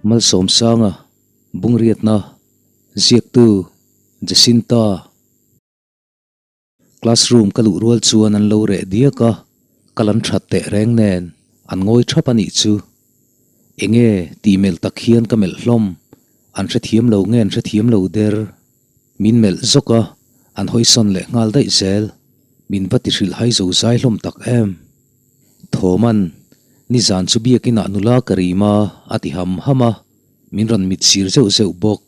Malsawmsanga, Bungriatna, Ziaktu, Jacinta. Classroom ka luh rual chuan an lo reh diak a, ka lan that teh reng nen an ngawi thap a nih chu. Enge tih melh tak hian ka melh hlawm, an hrethiam lo nge an hrethiam lo der. Min melh zawk a, an hawisawn leh nghal daih zel. Min va ti hrilh hai zo zai hlawm tak em. Thawman, nizan chu biakinah nula ka rim a, a ti ham ham a, min rawn mit sir zeuh zeuh bawk.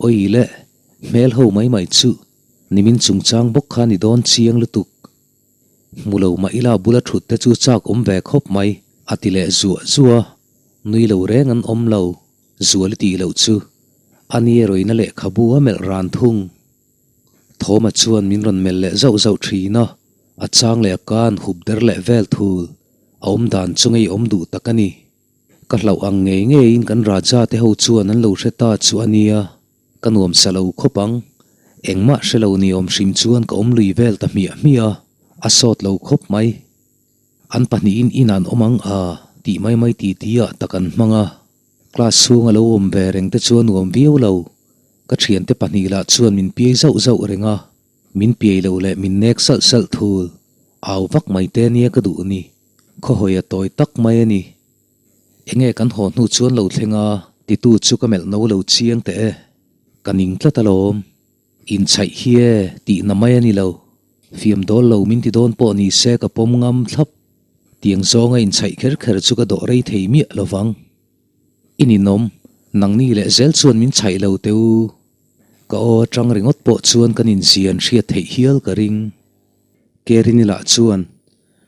Awi le, hmel ho mai mai chu nimin chungchang bawk kha ni dawn chiang lutuk. Hmu lo mah ila bula thut te chu chak awm ve khawp mai, a ti leh zuah zuah a, nui lo reng an awm lo, zual i tih loh chu. A ni erawhin a lehkhabu a melh ran thung. Thawma chuan min rawn melh leh zauh zauh thin a, a chang leh a ka an hup der leh vel thul, a awm dan chu ngei awm duh tak a ni. Ka hlauh ang ngei ngeiin kan Raja te ho chuan an lo hre ta chu a nia, ka nuam sa lo khawp ang. Engmah hre lo ni awm hrim chuan ka awm lui vel ta hmiah hmiah a, a sawt lo khawp mai. An pahnihin in an awm ang a tih mai mai ti ti ah tak an hmang a. Class chhung a lo awm ve reng te chu a nuam viau lo. Ka thiante pahnih lah chuan min piai zauh zauh reng a, min piai lo leh min nek salh salh thul. Au vak mai te nia ka duh ni. Khawhawi a tawi tak mai a ni. Enge kan haw hnu chuan lo thleng a, titu chu ka melh no lo chiang teh e. Ka ning tlat alawm. Inchhaih hi e tihna mai a ni lo. Fiam dawl lo min ti dawn pawh ni se ka pawm ngam thlap. Tiang zawnga inchhaih kher kher chu ka dawh rei thei miah lo vang. I ninawm, nangni leh zel chuan min chhaih lo teh u. Ka aw atang ringawt pawh chuan kan inzian hriat theih hial ka ring. Kerini lah chuan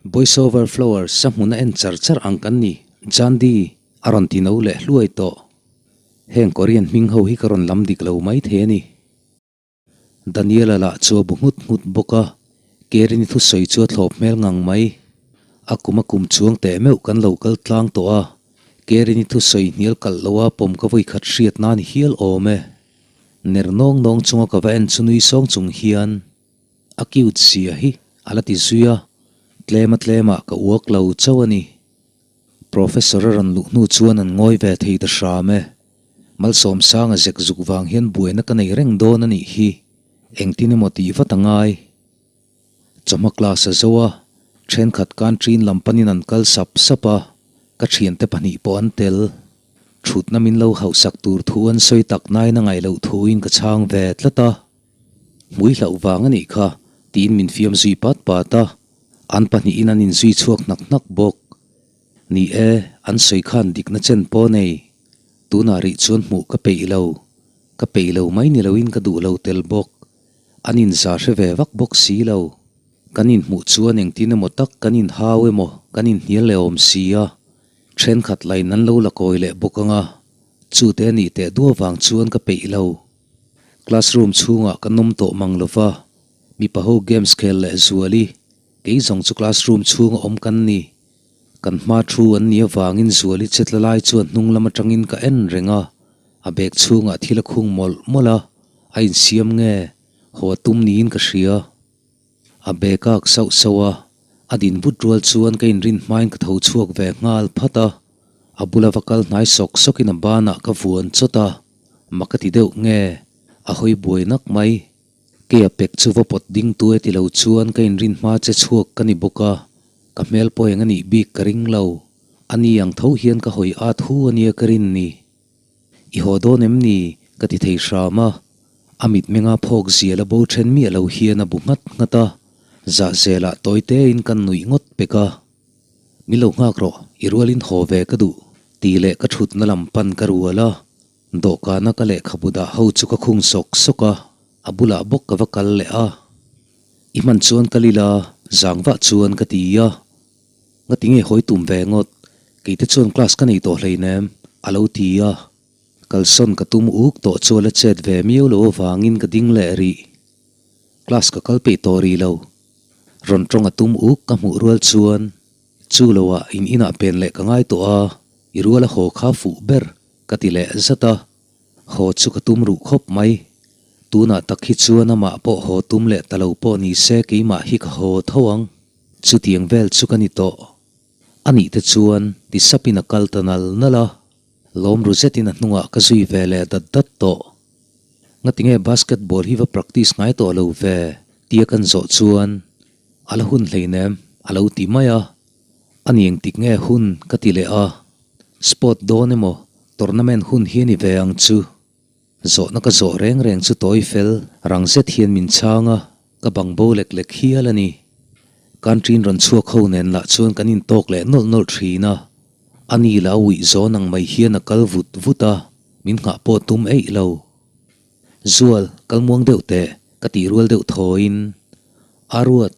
Boys Over Flowers a hmun a en char char ang kan ni, Jandi a rawn ti no leh hluai tawh. Heng Korean hming ho hi ka rawn lam dik lo mai thei a ni. Daniela lah chu a bu nghut nghut bawk a, Kerini thusawi chu a thlawp hmel ngang mai. A kum a kum chuang teh meuh kan lo kal tlang tawh a, Kerini thusawi hnial kalh lo a pawm ka vawi khat hriat nan hial awm e. Ner nawng nawng chunga ka va en chu nui sawng chung hian A cute zia hi a la ti zui a, tlema tlemah ka uak lo chauh a ni. Professor a rawn luh hnu chuan an ngawi ve thei ta hram e. Malsawmsanga zek zuk vang hian buaina ka nei reng dawn a nih hi, engtin emaw tih vat a ngai. Chawhma class a zo a, thenkhat canteen lam panin an kal sap sap a, ka thiante pahnih pawh an tel. Thutna min lo hauhsak tur thu an sawi tak nain a ngaih loh thuin ka chhang ve tlat a. Hmui hlauh vang a nih kha, tiin min fiam zui pat pat a, an pahnihin an inzui chhuak hnak hnak bawk. Ni e, an sawi khan dikna chen pawh nei. Tunah rih chuan hmuh ka peih lo. Ka peih lo mai ni loin ka duh lo tel bawk. An inza hre ve vak bawk si lo. Kan inhmuh chuan engtin emaw tak kan inhau emaw kan inhnial leh awm si a, thenkhat lain an lo la kawi leh bawk ang a, chute a nih teh duah vang chuan ka peih lo. Classroom chhungah ka nawm tawh mang lo va, mipa ho games khel leh Zuali, kei zawng chu classroom chhunga awm kan ni. Kan hma thu an nih avangin Zuali che tla lai chuan hnung lam atangin ka en reng a, a bag chhungah thil a khung mawlh mawlh a, a insiam nge, haw a tum niin ka hria. A bag a ak sauh sauh a, a din but rual chuan ka inrin hmain ka tho chhuak ve nghal phat a, a bula va kal hnai sawk sawkin a banah ka vuan chawt a. Mak a ti deuh nge? A hawi buai nak mai. Kei a pek chu va pawt ding tu e ti lo chuan ka inrin hma che chhuak ka ni bawk a, ka hmel pawh eng a nih bik ka ring lo. A ni ang tho hian ka hawi at hu a nia ka rin ni. I haw dawn em ni? ka ti thei hram a. A mitmenga phawk zia la bo then miah lo hian a bu nghat nghat a, zahzelah tawi tein kan nuih ngawt pek a. Min lo nghak rawh, i rualin haw ve ka duh, tih leh ka thutna lam pan ka rual a. Dawhkana ka lehkhabu dah ho chu ka khung sawk sawk a, a bulah bawk ka va kal leh a. I hman chuan kal ila, zang vah chuan ka ti a. Ngati nge hawi tum ve ngawt, keite chuan class ka nei tawh hleinem, a lo ti a. Kalsawn ka tum uk tawh chu a la chet ve miau lo avangin ka ding leh rih. Class ka kal peih tawh rih lo. Rawn tawng a tum uk ka hmuh rual chuan chu lo ah in inah pen leh ka ngai tawh a, i rual a haw kha fuh ber ka ti leh zat a. Haw chu ka tum ruh khawp mai. Tunah tak hi chuan amah pawh haw tum leh ta lo pawh ni se keimah hi ka haw tho ang. Chutiang vel chu ka ni tawh. A nih te chuan ti sapin a kal ta nal nal a. Lawm ru zetin a hnungah ka zui ve leh dat dat tawh. Ngatinge basketball hi va practice ngai tawh lo ve tia kan zawh chuan a la hun hleinem a lo ti mai a. A ni engtik nge hun ka ti leh a, sport dawn emaw tournament hun hi a ni ve ang chu. Zawhna ka zawh reng reng chu tawi fel rang zet hian min chhang a, ka bang bo lek lek hial a ni. Canteen rawn chhuak ho nen lah chuan kan intawk leh nawlh nawlh thin a, a ni lah a uih zawn ang mai hian a kal vut vut a, min nghah pawh tum eih lo. Zual, kal muang deuh teh, ka tih rual deuh thawiin a ruat.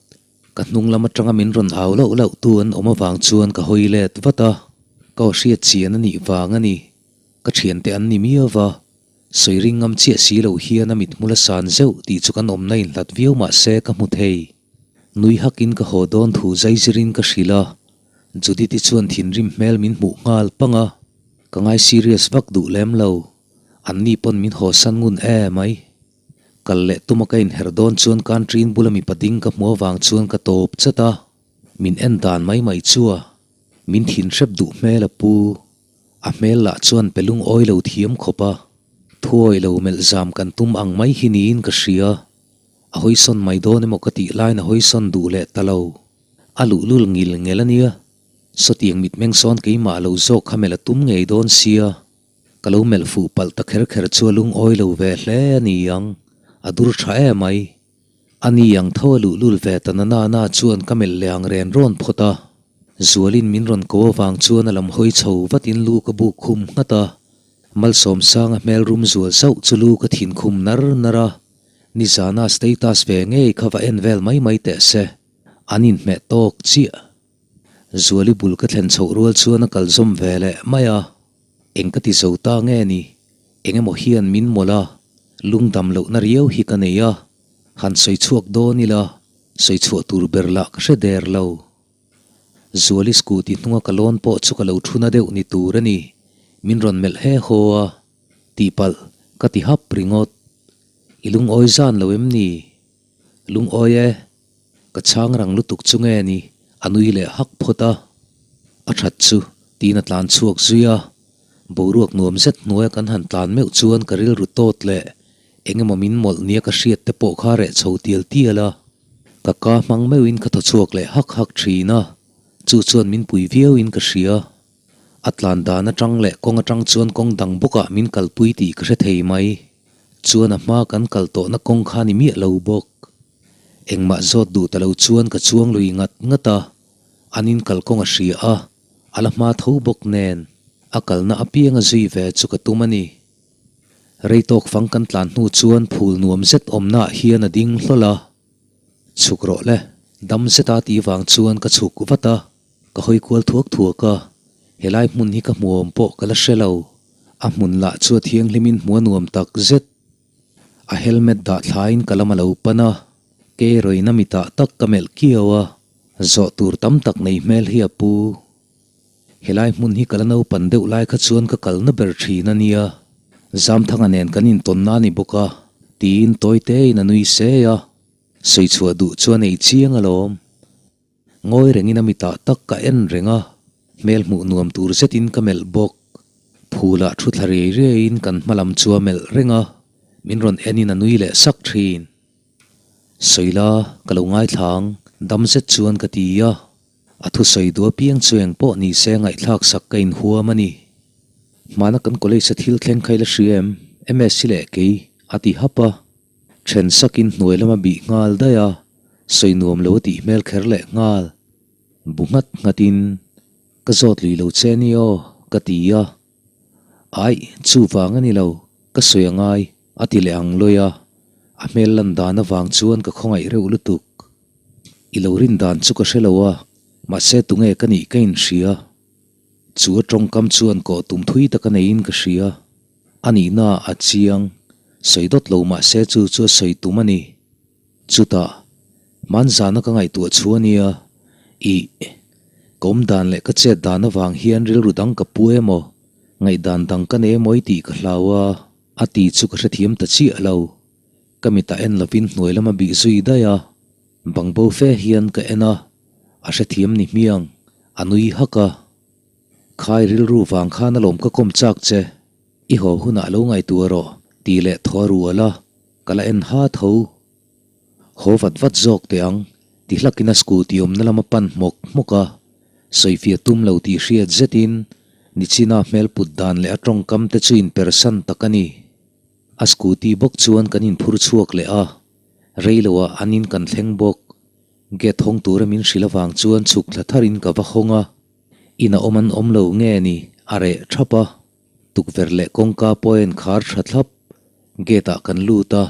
Ka hnung lam atanga min rawn au lauh lauh tu an awm avang chuan ka hawi let vat a, ka aw hriat chian a nih vang a ni. Ka thiante an ni miau va, sawi ring ngam chiah si lo hian a mithmul a san zeuh tih chu kan awmna inhlat viau mah se ka hmu thei. Nui hakin ka haw dawn thu zai zirin ka hrilh a, Judith-i chuan thinrim hmel min hmuh nghal pang a, ka ngai serious vak duh lem lo, anni pawn min haw san ngun e mai. Kal leh tuma ka inherh dawn chuan canteen bula mipa ding ka hmu avang chuan ka tawp chat a, min en dan mai mai chu a, min thin hrep duh hmel a pu. A hmel lah chuan pe lungawi lo thiam khawp a, thuawi lo melh zam kan tum ang mai hi niin ka hria. A hawisawn mai dawn emaw ka tih laiin a hawisawn duh leh ta lo. A luhlul ngil ngel a nia, sawtiang mitmeng sawn keimah lo zawk kha melh a tum ngei dawn sia. Ka lo melh fuh palh ta kher kher chu a lungawi lo ve hle a ni ang, a dur tha em mai. A ni ang tho a luhlul ve ta na na na chuan ka melh leh ang ren rawn phawt a. Zualin min rawn ko avang chuan a lam hawi chho vatin lu ka buk khum nghat a. Malsawmsanga hmel rum zual zauh chu lu ka thin khum nar nar a. Nizana status ve ngei kha va en vel mai mai teh se. An inhmeh tawk chiah. Zuali bul ka thlen chhoh rual chuan a kal zawm ve leh mai a. Eng ka ti zo ta nge ni? Eng emaw hian min mawlh a, lungdam lohna riau hi ka nei a, han sawi chhuak dawn ila, sawi chhuah tur ber lah ka hre der lo. Zuali scooty hnunga ka lawn pawh chu ka lo thuna deuh ni tur a ni, min rawn melh he haw a, tihpalh ka ti hap ringawt. I lungawi zan lo em ni? Lungawi e. Ka chhang rang lutuk chu nge ni? A nui leh hak phawt a. A that chu, tiin a tlan chhuak zui a. Boruak nuam zet hnuaia kan han tlan meuh chuan ka rilru tawt leh eng emaw min mawlh nia ka hriat te pawh kha reh chho tial tial a. Ka ka hmang meuhin ka thaw chhuak leh hak hak thin a, chu chuan min pui viauin ka hria. A tlan dan atang leh kawng atang chuan kawng dang bawkah min kalpui tih ka hre thei mai. Chuan a hma kan kal tawhna kawng kha ni miah lo bawk. Engmah zawt duh ta lo chuan ka chuang lui ngat ngat a, an in kalkawng a hria a, a la hma tho bawk nen a kalna apiang a zui ve chu ka tum a ni. Rei tawk fang kan tlan hnu chuan phul nuam zet awmna ah hian a ding hlawl a, Chhuk rawh le, dam zeta tih vang chuan ka chhuk vat a, ka hawi kual thuak thuak a, helai hmun hi ka hmuam pawh ka la hre lo, a hmun lah chu a thianghlimin hmu a nuam tak zet. A helmet dah thlaiin ka lam a lo pan a, ke rawina mitah tak ka melh kiau a, zawh tur tam tak nei hmel hi a pu. Helai hmun hi ka la naupan deuh lai kha chuan ka kalna ber thin a nia, Zamthanga nen kan intawnna a ni bawk a, tiin tawi tein a nui sei a, sawi chhuah duh chu a nei chiang alawm. Ngawi rengin a mitah tak ka en reng a, hmel hmuh nuam tur zetin ka melh bawk. Phulah thu thla riai riaiin kan hma lam chu a melh reng a, min rawn enin a nui leh sak thin. Sawila, ka lo ngaithla ang, dam zet chuan ka ti a. A thusawi duh apiang chu eng pawh ni se ngaihthlak sak ka inhuam a ni. Hmana kan college a thil thleng kha i la hria em? MS leh kei, a ti hap a. Then sakin hnuai lama bih nghal daih a, sawi nuam lo a tih hmel kher leh nghal. Bu nghat nghatin, Ka zawt lui lo che ni aw, ka ti a. Aih, chuvang a ni lo, ka sawi a ngai, a ti leh ang lawi a. A hmel lan dan avang chuan ka khawngaih reuh lutuk. I lo rin dan chu ka hre lo a, mahse tunge ka nih ka inhria. Chu a tawngkam chuan kawh tum thui tak a neiin ka hria. A nihna a chiang, sawi dawt lo mah se chu chu a sawi tum a ni. Chutah, hmanzana ka ngaihtuah chu a nia, ih, ka awm dan leh ka chet dan avang hian rilru dang ka pu emaw, ngaihdan dang ka nei emaw i tih ka hlau a, a ti chu ka hrethiam ta chiah lo. Ka mitah en lovin hnuai lama bih zui daih a, bangbo fe hian ka en a, a hrethiam ni hmiang, a nui hak a. Khai rilru vang khan alawm ka kawm chak che, i haw hunah lo ngaihtuah rawh tih leh thaw a rual a, ka la en ha tho. Haw vat vat zawk teh ang, ti hlakin a scooty awmna lam a pan hmawk hmawk a, sawifiah tum lo tih hriat zetin Nichina hmel put dan leh a tawngkam te chu inpersan tak a ni. A scooty bawk chuan kan inphur chhuak leh a, reiloah an in kan thleng bawk. Gate hawng tura min hrilh avang chuan chhuk thla tharin ka va hawng a, in a awm an awm lo nge ni a reh thap a. Tukverh leh kawngka pawh a inkhar tha thlap. Gate ah kan lut a,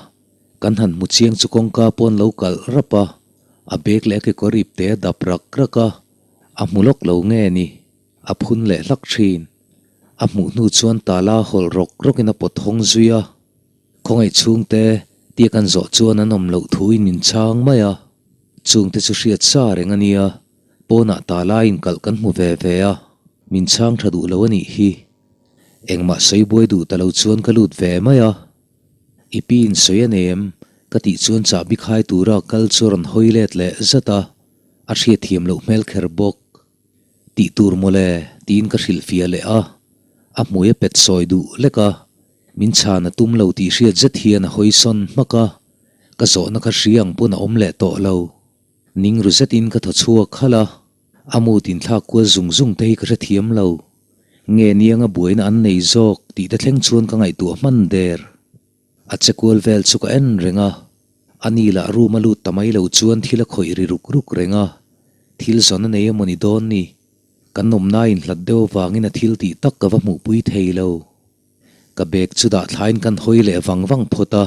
kan han hmu chiang chu kawngka pawh an lo kalh rap a, a bag leh a kekawr ip te a dap rak rak a, a hmu lawk lo nge ni, a phun leh hlak thin. A hmuh hnu chuan tala hawlh rawk rawkin a pawt hawng zui a, khawngaih chhungte tia kan zawh chuan an awm loh thuin min chhang mai a, chungte chu hriat sa reng a nia. Pawnah tala inkalh kan hmu ve ve a, min chhang tha duh lo a nih hi. Engmah sawi buai duh ta lo chuan ka lut ve mai a. I pi in sawi a nei em? Ka tih chuan chahbi khai tura kal chu a rawn hawi let leh zat a, a hriatthiam loh hmel kher bawk. Tih tur mawle tiin ka hrilhfiah leh a, a hmui a pet sawi duh lek a, min chhan a tum lo tih hriat zet hian a hawi sawn hmak a, ka zawhna kha hria ang pawn a awm leh tawh lo. Ning ru zetin ka thaw chhuak khalh a, a mood inthlak kual zung zung te hi ka hrethiam lo. Nge nianga buaina an nei zawk tih te thleng chuan ka ngaihtuah hman der. A che kual vel chu ka en reng a, a ni lah room a lut ta mai lo chuan thil a khawih ri ruk ruk reng a, thil zawn a nei emaw ni dawn ni? Kan awmna inhlat deuh avangin a thil tih tak ka va hmuhpui thei lo. Ka bag chu dah thlain kan hawi leh vang vang phawt a,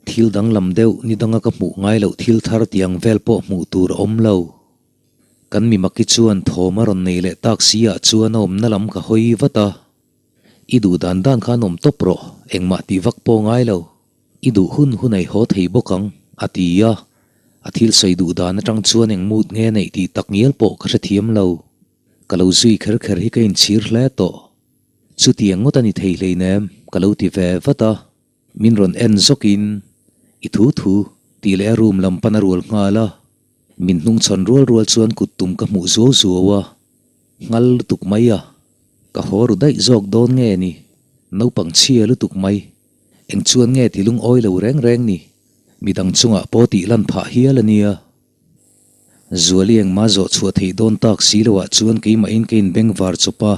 thil danglam deuh ni danga ka hmuh ngai loh thil thar tiang vel pawh hmuh tur a awm lo. Kan mimaki chuan thawm a rawn nei leh tak si ah chuan a awmna lam ka hawi vat a, I duh dan dan khan awm tawp rawh, engmah tih vak pawh ngai lo. I duh hun hun ei haw thei bawk ang, a ti a. A thil sawi duh dan atang chuan eng mut nge neih tih tak ngial pawh ka hrethiam lo. Ka lo zui kher kher hi ka inchhir hle tawh. Chutiang ngawt a ni thei hleinem, ka lo ti ve vat a. Min rawn en zawkin, I thu thu, tih leh a room lam pan a rual nghal a. Min hnungchhawn rual rual chuan kut tum ka hmuh zuau zuau a, nghal lutuk mai a. Ka haw ru daih zawk dawn nge ni? Naupang chhia lutuk mai. Eng chuan nge ti lungawi lo reng reng ni? Midang chungah pawh tih lan phah hial a nia. Zuali engmah zawh chhuah theih dawn tak si loah chuan keimahin ka inbeng var chawp a,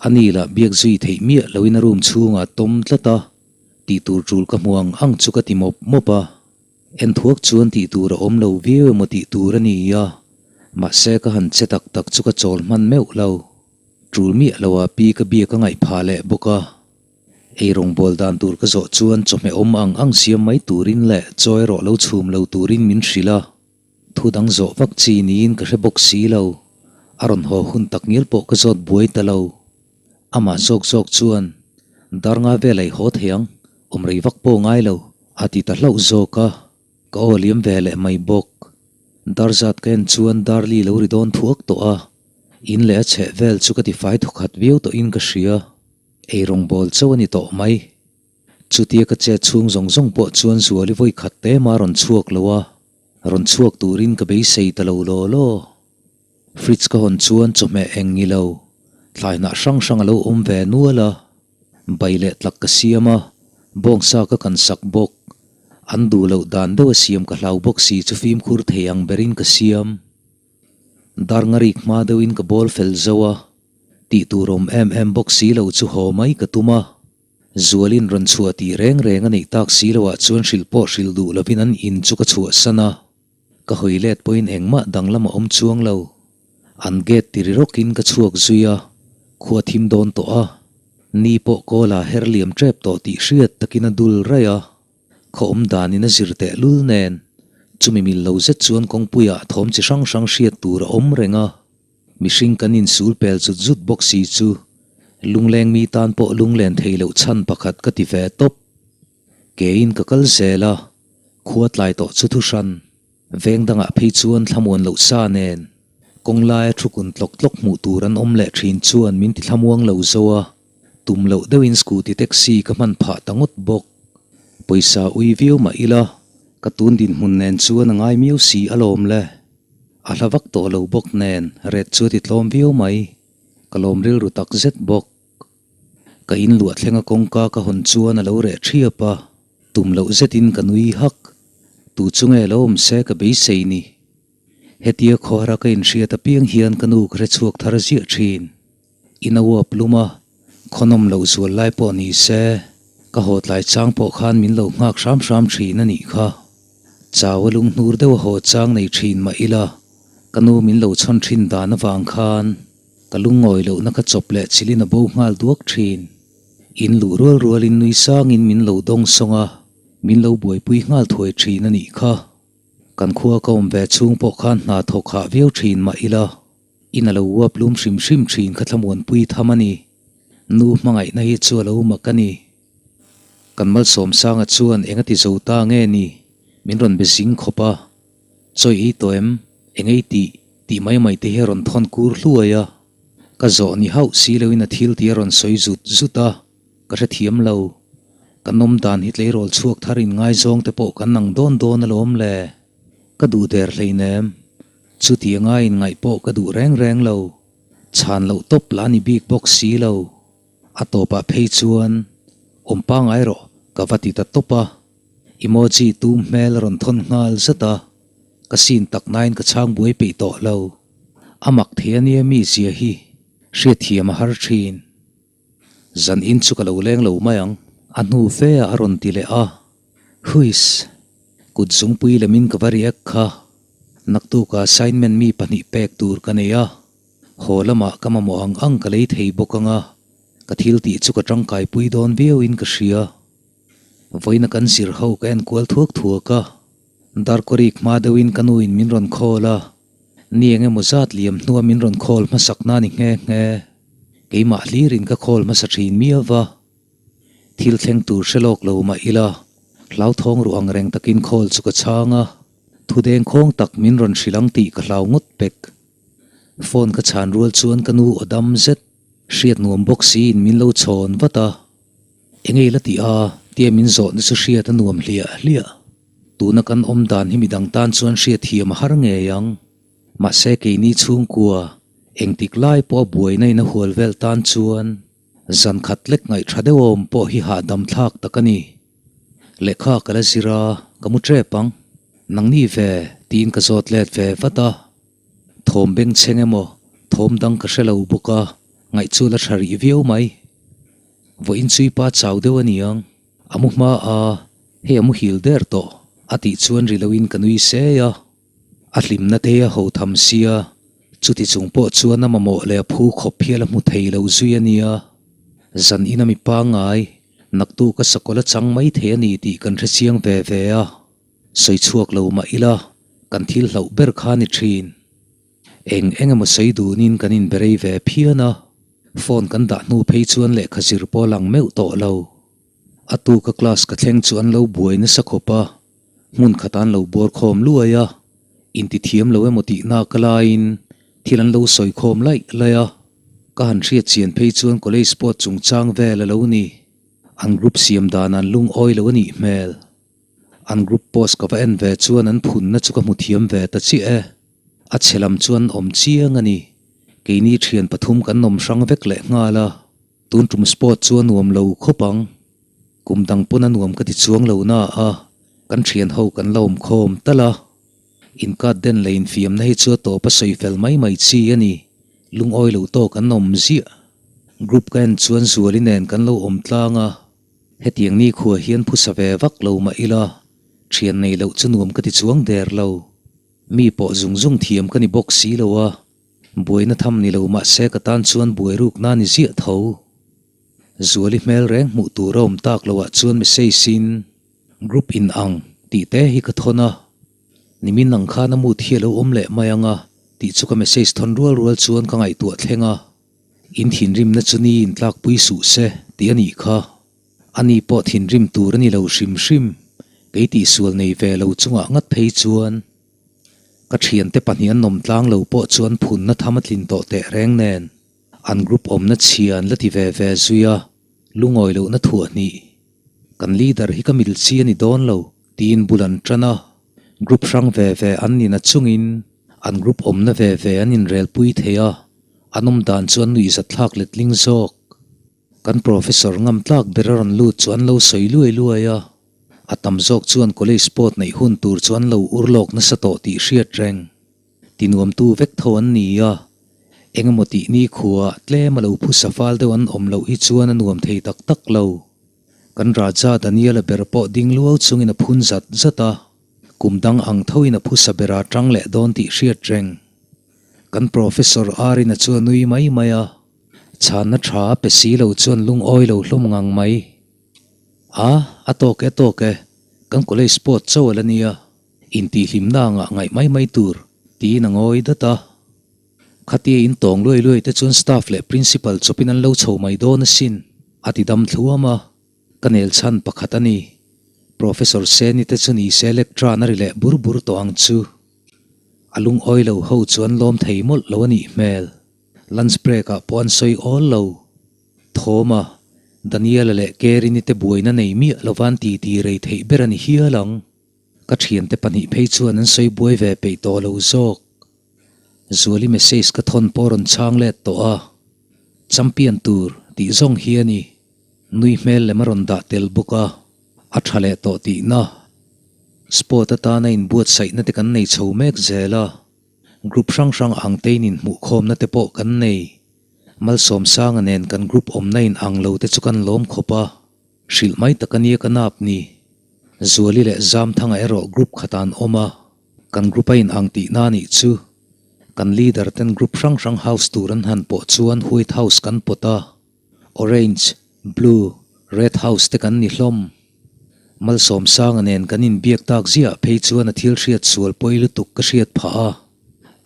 a ni lah biak zui theih miah loin a room chhungah a tawm tlat a, tih tur tul ka hmu ang ang chu ka ti mawp mawp a. En thuak chuan tih tur a awm lo viau emaw tih tur a ni a, mahse ka han che tak tak chu ka chawl hman meuh lo. Tul miah loah pi ka biak a ngaih phah leh bawk a. Eirawng bawl dan tur ka zawh chuan chawhmeh awm ang ang siam mai turin leh chaw erawh lo chhum lo turin min hrilh a. Thu dang zawh vak chi niin ka hre bawk si lo. A rawn haw hun tak ngial pawh ka zawt buai ta lo. Amah zawk zawk chuan, Dar nga vel ei haw thei ang, awm rei vak pawh ngai lo, a ti ta hlauh zawk a. Ka aw liam ve leh mai bawk. Dar zat ka en chuan Darli lo ri dawn thuak tawh a. In leh a chheh vel chu ka tifai thawkhat viau tawhin ka hria. Eirawng bawl chauh a ni tawh mai. Chutia ka chet chhung zawng zawng pawh chuan Zuali vawi khat te mah rawn chhuak lo a, rawn chhuak turin ka beisei ta lo law law. Fridge ka hawn chuan chawhmeh eng ni lo, thlaihnah hrang hrang a lo awm ve nual a. Bai leh tlak ka siam a, bawngsa ka kan sak bawk. An duh loh dan deuh a siam ka hlau bawk si chu fimkhur thei ang berin ka siam. Dar ngarik hma deuhin ka bawl fel zo a, tih tur awm em em bawk si lo chu haw mai ka tum a. Zualin rawn chhuah tih reng reng a neih tak si loah chuan hrilh pawh hrilh duh lovin an in chu ka chhuahsan a, ka hawi let pawhin engmah danglam a awm chuang lo. An gate ti ri rawkin ka chhuak zui a, khua thim dawn tawh a, ni pawh kawl ah her liam tep tawh tih hriat takin a dul raih a. Khaw awm danin a zir teh lul nen, chumi mil lo zet chuan kawngpuiah thawm chi hrang hrang hriat tur a awm reng a. Mihring kan insul pel zut zut bawk si chu lungleng mi tan pawh lunglen thei loh chhan pakhat ka ti ve tawp. Keiin ka kal zel a, khua tlai tawh chu thu hran, veng dangah phei chuan thlamuan loh sa nen kawng laia thu kun tlawk tlawk hmuh tur an awm leh thin chuan min ti thlamuang lo zo a, tum loh deuhin scooty taxi ka hman phah ta ngawt bawk. Pawisa ui viau mah ila, ka tun dinhmun nen chuan a ngai miau si alawm le. A hla vak tawh lo bawk nen ret chu a ti tlawm viau mai. Ka lawm rilru tak zet bawk. Ka in luah thlenga kawngka ka hawn chuan a lo reh thiap a, tum loh zetin ka nui hak. Tu chu nge lo awm se ka beisei ni. Hetia khawhara ka inhriat apiang hian ka nu ka hre chhuak thar ziah thin. In a uap lum a, khawnawm loh zual lai pawh ni se, ka haw tlai chang pawh khan min lo nghak hram hram thin a nih kha. Chau a lunghnur deuh a haw chang nei thin mah ila, ka nu min lo chhawn thin dan avang khan ka lungngawi lohna kha chawp leh chilhin a bo nghal duak thin. In luh rual rualin nui sangin min lo dawng sawng a, min lo buaipui nghal thuai thin a nih kha. Kan khua ka awm ve chhung pawh khan hna thawk hah viau thin mah ila, In a lo uap lum hrim hrim thin kha thlamuanpui tham a ni. Nu hmangaihna hi chu a lo mak a ni. Kan Malsawmsanga chuan eng a ti zo ta nge ni? Min rawn be zing khawp a. Chawi ei tawh em? Eng ei tih? Tih mai mai te hi a rawn thawn kur hluai a. Ka zawh ni hauh si loin a thil tih a rawn sawi zut zut a, ka hrethiam lo. Kan awm dan hi tleirawl chhuak thar in ngaizawng te pawh kan nang dawn dawn alawm le. Ka duh der hleinem. Chutianga inngaih pawh ka duh reng reng lo, chhan loh tawp lah a ni bik bawk si lo. A tawpah phei chuan, Awm pangai rawh, ka va ti ta tawp a. Emoji tum hmel a rawn thawn nghal zat a, ka sin tak nain ka chhang buai peih tawh lo. A mak thei a nia mi zia hi, hriatthiam a har thin. Zan in chu ka lo leng lo mai ang. A hnu fe ah a rawn ti leh a, Huiss! Kut zungpui lemin ka va riak kha. Naktuka assignment mi pahnih pek tur ka nei a, haw lamah ka mamawh ang ang ka lei thei bawk ang a, ka thil tih chu ka tangkaipui dawn viauin ka hria. Vawiina kan zir ho ka en kual thuak thuak a, darkawrik hma deuhin ka nuin min rawn call a, ni eng emaw zat liam hnua min rawn call hmasak na ni nghe nghe. Keimah hlirin ka call hmasa thin miau va. Thil thleng tur hre lawk lo mah ila, hlauthawng ruh ang reng takin call chu ka chhang a. Thu dengkhawng tak min rawn hrilh ang tih ka hlau ngawt pek. Phone ka chhan rual chuan ka nu aw dam zet, hriat nuam bawk siin min lo chhawn vat a. Eng ei la tih a, tia min zawhna chu hriat a nuam hliah hliah. Tuna kan awm dan hi midang tan chuan hriat thiam a har ngei ang. Mahse keini chhungkua, engtik lai pawh a buaina in a hual vel tan chuan zan khat lek ngaih tha deuh awm pawh hi hahdam thlak tak a ni. Lehkha ka la zir a, ka mu tep ang. Nangni ve, tiin ka zawt let ve vat a. Thawm bengchheng emaw, thawm dang ka hre lo bawk a, ngaih chu la tha rih viau mai. Vawiin chui pa chau deuh a niang, a mu hma a, hei a muhil der tawh, a tih chuan ri loin ka nui sei a. A hlimna te a ho tham sia, chuti chung pawh chuan a mamawh leh a phu khawp hial a hmu thei lo zui a nia. Zan ina mi pangngai, naktuk a sakawlh a chang mai thei a ni tih kan hre chiang ve ve a, sawi chhuak lo mah ila kan thil hlauh ber kha a ni thin. Eng eng emaw sawi dunin kan inberei ve phian a, phone kan dah hnu phei chuan lehkha zir pawh a lang meuh tawh lo. A tuka class ka thleng chu an lo buai nasa khawp a, hmun khat an lo bawr khawm luai a, intithiam lo emaw tih nak laiin thil an lo sawi khawm laih laih a, ka han hriat chian phei chuan college sport chungchang vel a lo ni. An group siam dan an lungawi lo a nih hmel. An group post ka va en ve chuan an phunna chu ka hmu thiam ve ta chiah e. A chhe lam chuan awm chiang a ni. Keini thian pathum kan awm hrang vek leh nghal a. Tun tum sport chu a nuam lo khawp ang. Kum dang pawn a nuam ka ti chuang lo na a, kan thian ho kan la awm khawm tal a. Inkat den leh infiamna hi chu a tawp a sawi fel mai mai chi a ni. Lungawi lo tawk an awm ziah. Group ka en chuan Zuali nen kan lo awm tlang a. Hetiang ni khua hian phusa ve vak lo mah ila, thian nei loh chu nuam ka ti chuang der lo. Mi pawh zung zung thiam ka ni bawk si lo a. Buaina tham ni lo mahse ka tan chuan buai rukna ni ziah tho. Zuali hmel reng hmuh tur a awm tak loh ah chuan message in group in ang tih te hi ka thawn a, nimin ang khan a mood hi a lo awm leh mai ang a tih chu ka message thawn rual rual chuan ka ngaihtuah thleng a, in thinrimna chu ni in tlakpui suh se tih a nih kha. Ani pawh thinrim tur a ni lo hrim hrim, kei tihsual nei ve lo chungah ngat phei chuan. Ka thiante pahnih an awm tlang lo pawh chuan phunna tham a tlin tawh teh reng nen, an group awmna chhia an la ti ve ve zui a, lungawi lohna thuah hnih. Kan leader hi ka mil chi a ni dawn lo tiin bul an tan a, group hrang ve ve an nina chungin an group awmna ve ve an inrelpui thei a. An awm dan chu an nuihzatthlak letling zawk. Kan professor ngam tlak ber a rawn lut chu an lo sawi luai luai a, a tam zawk chuan college sport neih hun tur chu an lo ur lawk nasa tawh tih hriat reng. Tinuamtu vek tho an ni a, engemaw tih nikhua tlem a lo phusa fal deuh an awm loh hi chuan a nuam thei tak tak lo. Kan Raja Daniel-a ber pawh ding luau chungin a phun zat zat a, kum dang ang thoin a phusa ber a tang leh dawn tih hriat reng. Kan Professor Arina chu a nui mai mai a, chhanna tha a pe si lo chuan lungawi lo hlawm ngang mai. A, a tawk e a tawk e, kan college sport cho a la nia, intihhlimna angah ngaih mai mai tur, tiin a ngawi dat a. Khatia in tawng luai luai te chuan staff leh principal chawpin an lo chho mai dawn asin, a ti dam thluam a. Ka nel chhan pakhat a ni. Professor Seni te chu ni se lectran a ri leh bur bur tawh ang chu. A lungawi lo ho chu an lawm thei mawlh lo a nih hmel. Lunch break ah pawh an sawi awl lo. Thawma, Daniela leh Kerini te buaina nei miah lova an titi rei theih ber a ni hial ang. Ka thiante pahnih phei chuan an sawi buai ve peih tawh lo zawk. Zuali message ka thawn pawh rawn chhang let tawh a, Champion tur tih zawng hi a ni. Nui hmel lem a rawn dah tel bawk a, a tha leh tawh tihna. Sport atana inbuatsaihna te kan nei chho mek zel a, group hrang hrang ang tein inhmuhkhawmna te pawh kan nei. Malsawmsanga nen kan group awmna in ang lo te chu kan lawm khawp a, hrilh mai tak a nia ka nap ni. Zuali leh Zamthanga erawh group khatah an awm a, kan group a in ang tihna a nih chu. Kan leader ten group hrang hrang house tur an han pawh chuan White House kan pawt a. Orange, Blue, Red House te kan ni hlawm. Malsawmsanga nen kan inbiak tak ziah phei chuan a thil hriat sual pawi lutuk ka hriat phah a.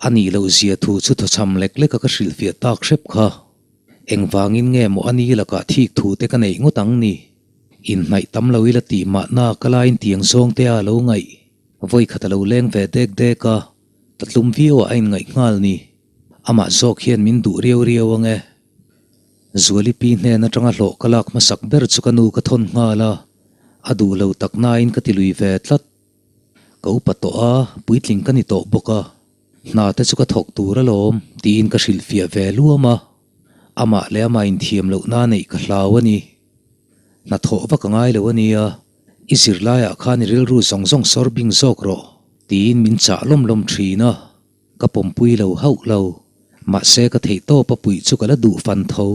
A nih loh zia thu chu thawchham lek leka ka hrilhfiah tak hrep kha. Engvangin nge maw a ni lakah thik thu te ka neih ngawt ang ni? Inhnaih tam lo ila tih mahna ka lain tiang zawng te a lo ngaih. Vawikhat a lo leng ve dek dek a, tlatlum viau ah a inngaih nghal ni. Amah zawk hian min duh riau riau ang e. Zuali pi hnen atanga hlawh ka lak hmasak ber chu ka nu ka thawn nghal a, a duh lo tak nain ka ti lui ve tlat. Ka upa tawh a, puitling ka ni tawh bawk a, hna te chu ka thawk tur alawm tiin ka hrilhfiah ve luam a, amah leh amah inthiam lohna neih ka hlau a ni. Hna thawh vak a ngai lo a nia, i zirlaiah khan i rilru zawng zawng sawr bing zawk rawh tiin min chah lawm lawm thin a. Ka pawmpui lo hauh lo, mahse ka theih tawp a puih chu ka la duh fan tho.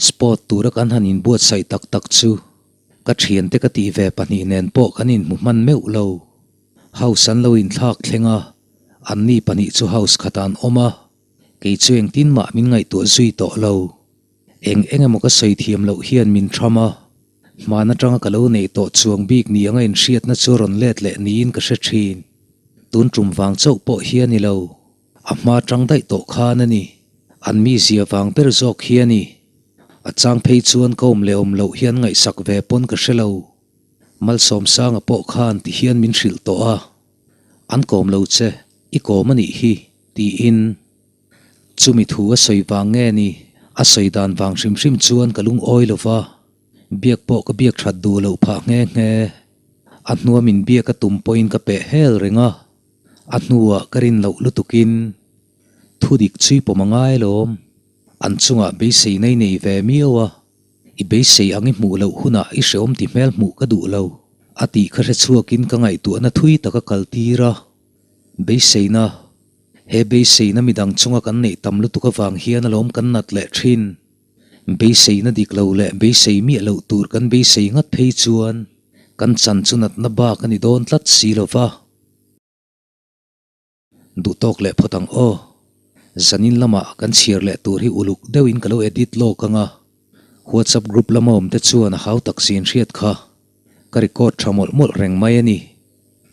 Sport tura kan han inbuatsaih tak tak chu ka thiante ka tih ve pahnih nen pawh kan inhmu hman meuh lo. House an lo inthlak thleng a, anni pahnih chu house khatah an awm a, kei chu engtin mah min ngaihtuah zui tawh lo. Eng eng emaw ka sawi thiam loh hian min tham a, hman atanga ka lo neih tawh chuang bik ni anga inhriatna chu rawn let leh niin ka hre thin. Tun tum vang chauh pawh hi a ni lo, a hma tang daih tawh khan a ni. An mizia vang ber zawk hi a ni. A chang phei chuan ka awm leh awm loh hian ngaihsak ve pawn ka hre lo. Malsawmsanga pawh khan ti hian min hrilh tawh a, An kawm lo che, i kawm a nih hi, tiin. Chumi thu a sawi vang nge ni? A sawi dan vang hrim hrim chuan ka lungawi lo va, biak pawh ka biak that duh loh phah nghe nghe. A hnua min biak a tum pawhin ka peh hel reng a, a hnuah ka rin loh lutukin thu dik chui pawm a ngai alawm. An chungah beisei nei nei ve miau a, i beisei ang i hmuh loh hunah i hreawm ti hmel hmuh ka duh lo, a tih kha hre chhuakin ka ngaihtuahna thui tak a kaltir a. Beiseina. He beiseina midang chunga kan neih tam lutuk avang hian alawm kan nat leh thin. Beiseina dik lo leh beisei miah loh tur kan beisei ngat phei chuan kan chan chu natna bak a ni dawn tlat si lo va. Duh tawk leh phawt ang aw. Zanin lamah kan chhiar leh tur hi uluk deuhin ka lo edit lawk ang a. WhatsApp group lama awm te chuan a hau tak zin hriat kha. Ka record tha mawlh mawlh reng mai a ni.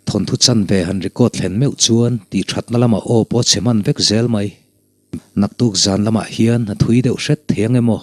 Thawnthu chanve han record thlen meuh chuan tih thatna lamah aw pawh chhe hman vek zel mai. Naktuk zan lamah hian a thui deuh hret thei ang emaw?